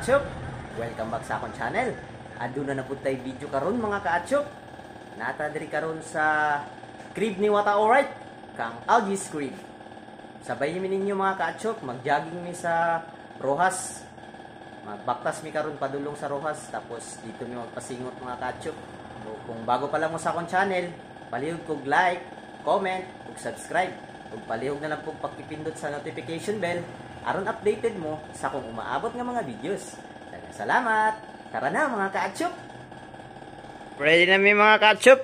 Kaatsyop? Welcome back sa akong channel. Aduna na pud tay video karon, mga kaatsyop. Nata diri karon sa crib ni Wata Alright, kang Algie's Crib. Sabay mi ninyo, mga kaatsyop, magjogging mi sa Roxas. Magbaktas mi karon padulong sa Roxas, tapos dito mi magpasingot, mga kaatsyop. O, kung bago pa lang mo sa akong channel, palihog kog like, comment, ug subscribe. Ug palihog na lang pug pagpipindot sa notification bell aron updated mo sa kung umaabot nga mga videos. Daghang salamat. Tara na, mga kaatsyop. Ready na mi, mga kaatsyop.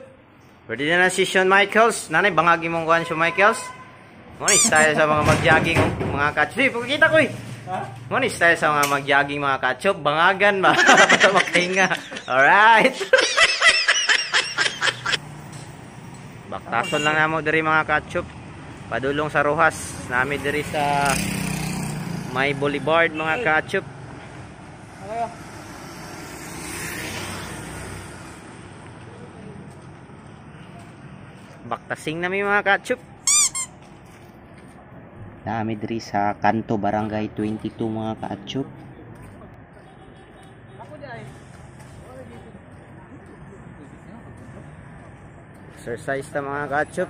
Ready na na si Shawn Michaels. Nanay, bangagi mong kuhan, Shawn Michaels. Mo ni style sa mga magjogging, mga kaatsyop. Pagkita ko eh. Mo ni style sa mga magjogging, mga kaatsyop. Bangagan ba? Para makahinga. Alright. Baktason lang namo diri, mga kaatsyop. Padulong sa Roxas. Nami diri sa may boulevard, mga kaatsyop. Baktasing nami, mga kaatsyop. Nami diri sa Kanto Barangay 22, mga kaatsyop. Exercise ta, mga kaatsyop.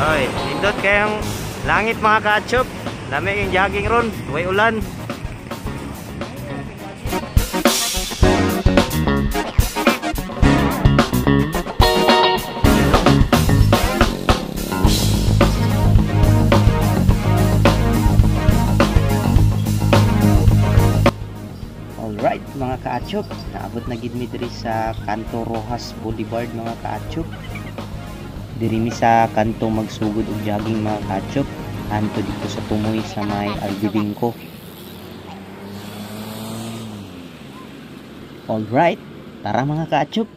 Oy, nindot kayong langit, mga kaatsyop. Lami yung jogging ron, way ulan. Alright, mga kaatsyop, naabot na gid mi diri sa Kanto Roxas Boulevard, mga kaatsyop. Diri mi sa kanto magsugod og jogging, mga kaatsyop, anto dito sa Tumoy sa may Albibingko. Alright, tara, mga kaatsyop.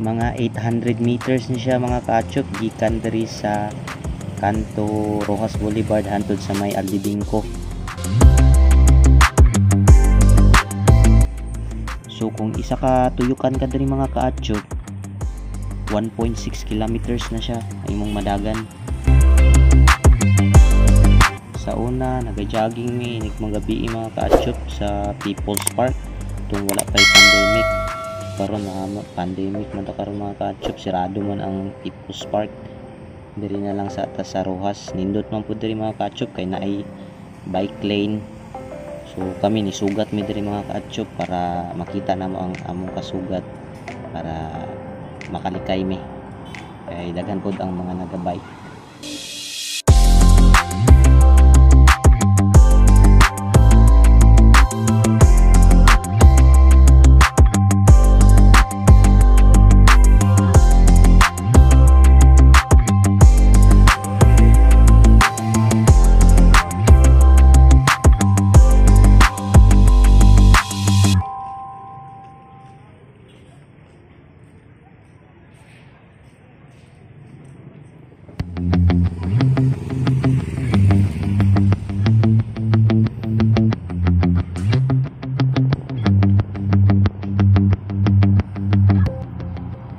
Mga 800 meters ni siya, mga kaatsyop, gikan diri sa Kanto Roxas Boulevard hantod sa may Albibingko. So kung isa ka tuyukan ka diri, mga kaatsyop, 1.6 kilometers na siya ang imong madagan. Sa una naga-jogging mi inig magabi, mga kaatsyop, sa People's Park tung wala pa'y pandemic. Karon na pandemic man ta karon, mga kaatsyop, sirado man ang People's Park. Diri na lang sa atas sa Roxas. Nindot man pud diri, mga kaatsyop, kay naay bike lane. So kami nisugat mi diri, mga kaatsyop, para makita namo ang among kasugat. para makalikay mi. Kay daghan pod ang mga nagabike.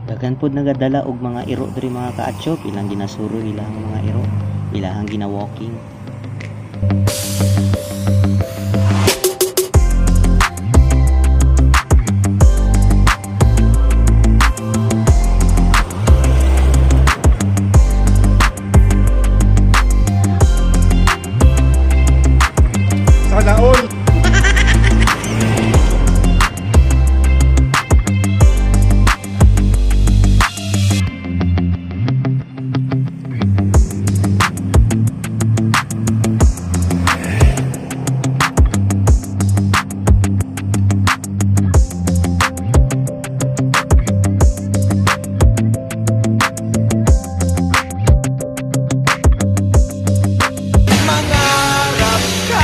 Daghan pod nagadala og mga iro diri mga kaatsyop, ilang ginasuro ilang mga iro, ilahang gina-walking. Sana all. Mangarap ka.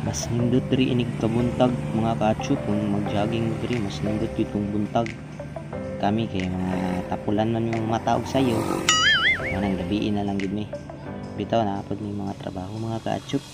Mas nindot diri inig kabuntag mga kaatsyop, kung mag-jogging diri mas nindot gyud kung buntag. Kami kay mga tapulan man yung mata og sayo, manang gabiin na lang gyud mi. Bitaw naa pod mi mga trabaho mga kaatsyop.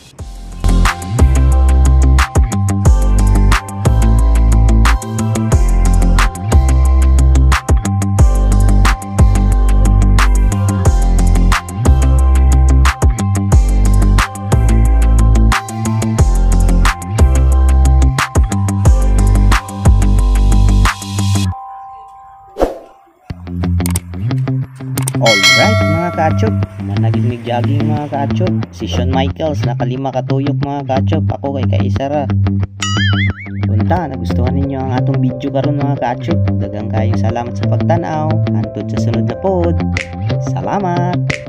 Alright mga kaatsyop, managig mig jogging mga kaatsyop. Si Shawn Michaels nakalima katuyok mga kaatsyop, ako kay kaisa ra. Unta, nagustuhan ninyo ang atong video karon mga kaatsyop. Daghang kayong salamat sa pagtan-aw. Hantod sa sunod na pod. Salamat.